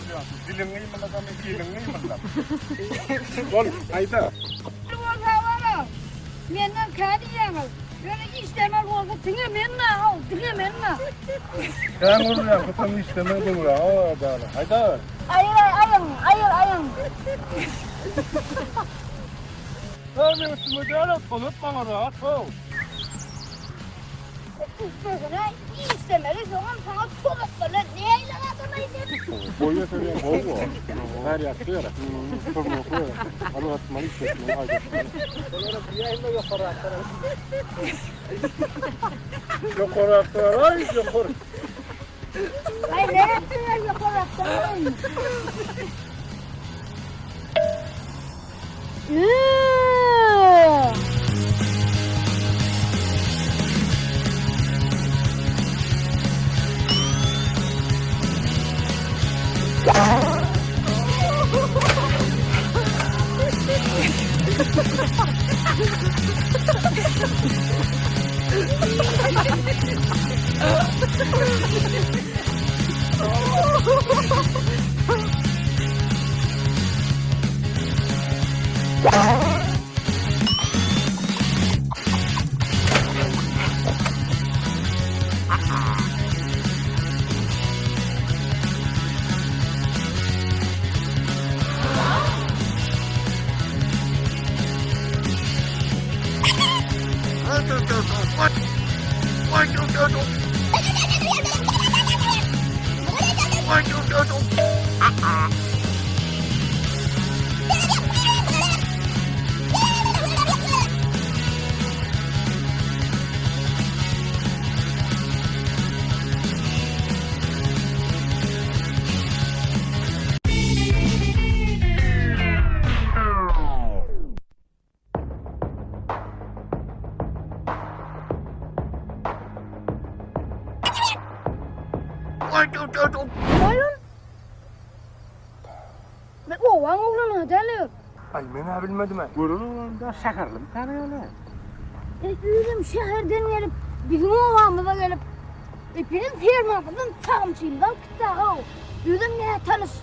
Urýan, diliň gymyldadamy, iliň gymyldap. Bol, haýda. Bolsa bara, menden kä diýýäňiz. Ýöne işlemeli bolsa diňe men-na-how, diňe men-na. Kän urýan, köpem işlemeli döwre, hawa, haýda. Aýyr aýyň, aýyr aýyň. Sen meň üstüme däl-ä, tozat maňa rahat, how. Üstesine işlemeli, soňam saňa tozatmaly. Nähili adamaý sen? Boýa söýen gowy bo. Her ýatdy ýere. Turmakly ýere. Alyp atmaly işletmeli haýdatmaly. Olara diýäýme ýokarrakdan. Ýokarrakdan aý ýokary. Aý nätdiňiz ýokarrakdan? Goýun. Men owaň oglany däl. Aý men-ä bilmedim-ä. Gören oglan da şäherlimi tanaýaly. E, özüm şäherden gelip, biziň obamyza gelip, e, biziň fermamyzdan sagymçymyzy alyp gitdi how. Özüm nätanyş.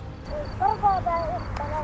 Bir zada etmeli.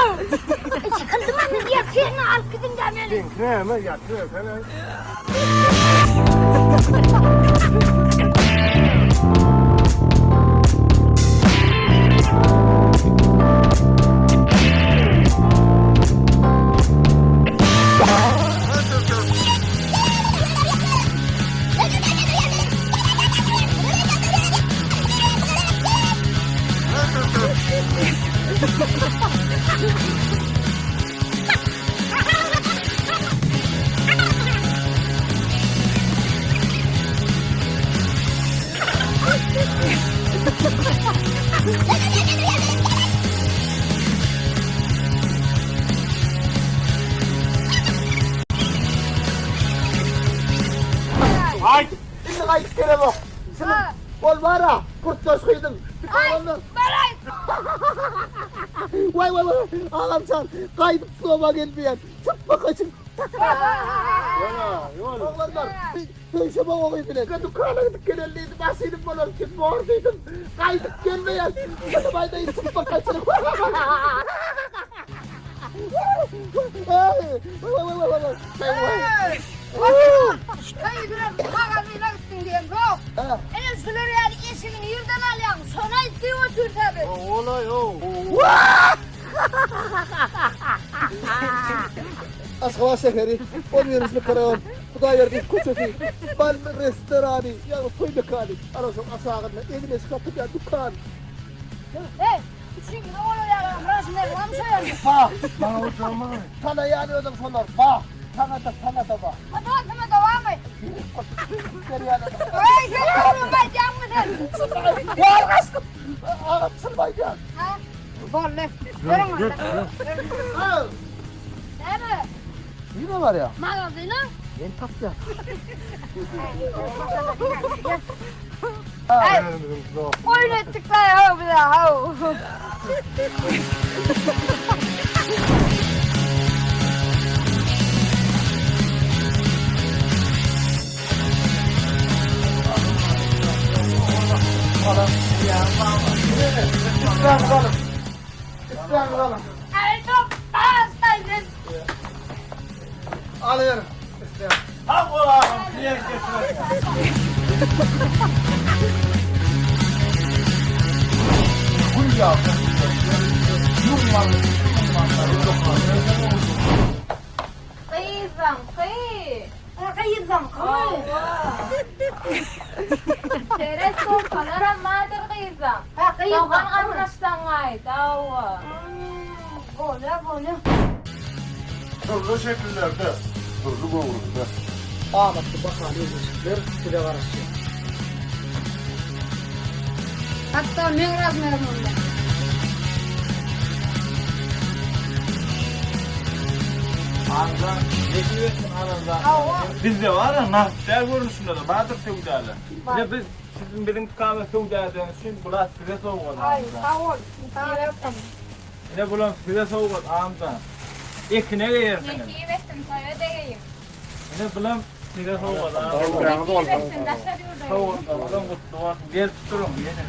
Ýykyldym indi ýatyryn alyp gidiň da meni. Seňki näme ýatybersene. Aýt! Indi gaýdyp gelemok. Şuny ol bar-a, kurtdaş gyzym. Aý, baraý. Waý, waý, waý, agamjan, gaýdyp slowa gelmeýän. Çyk bakaýçyk. Ýöne, ýol. Oglanlar, söýşemok o gyz bilen. Dükana gidip geleli diýdi, maşynym bolar üçin bor diýdim. Gaýdyp gelmeýän. Şuny aýdaýyn, çyk bakaýçyk. Waý, waý, waý, waý, waý. Öýdüren magazyna gitdiň diýen ýok. Ene şular ýaly eşigi nirden alýaň? Şony aýt diýip otyr tabi. Olaý ow. Aşgabat şäheri, 11-nji mikroraýon, Hudaýberdiýew köçesi, Bal restorany, ýagny toý mekany, ana şoň aşagynda egin-eşik satylýan dükan. Eý! Üçüňize bolar ýaly razmerim şo ýerde. Ba, maňa uçurma. Tanaýan özüm şolar. Ba, saňa-da, saňa-da ba. Adamsyna dowamy? Eý, sen ogluň aýdýaňmy sen? Bar gaçdym. Agam çyn aýdýan. Ha? Boldy. Görüň onda. Näme? Nirä barýaň? Magazyna. Men tapýan. Oýun etdik daýy haw bize haw. Alyr. Sag bol agam, klient getireniňe. Gyzyňky. Gyzyňkymy? Seret sowkalaram bardyr gyzam. Ha, gyzyňkymy? Dogan garyndaşlaň aýt, hawa. Bolýa, bolýa. Dürli şekillerde, dürli göwrümde. Amatly bahaly geleşikler size garaşýar. Hatda meň razmerim onda. Aňza, nesip etsin alanza. Bizde bar-a nagt däl görnüşinde-de bardyr söwdalar. Ine biz siziň biziň dükanda söwda edeniz üçin bular size sowgat Aý, amca. sag bol. Sag bol. Ine bulam size sowgat amca. Ekine geýersiňiz. Nesip etsin toýa degeýin. Ine bulam size sowgat amca. Sowgatlaryňyz Nesip bolsun. etsin daşary ýurda geýin. Sowgatlaryňyzam gutly bolsun. Gelip duruň ýene.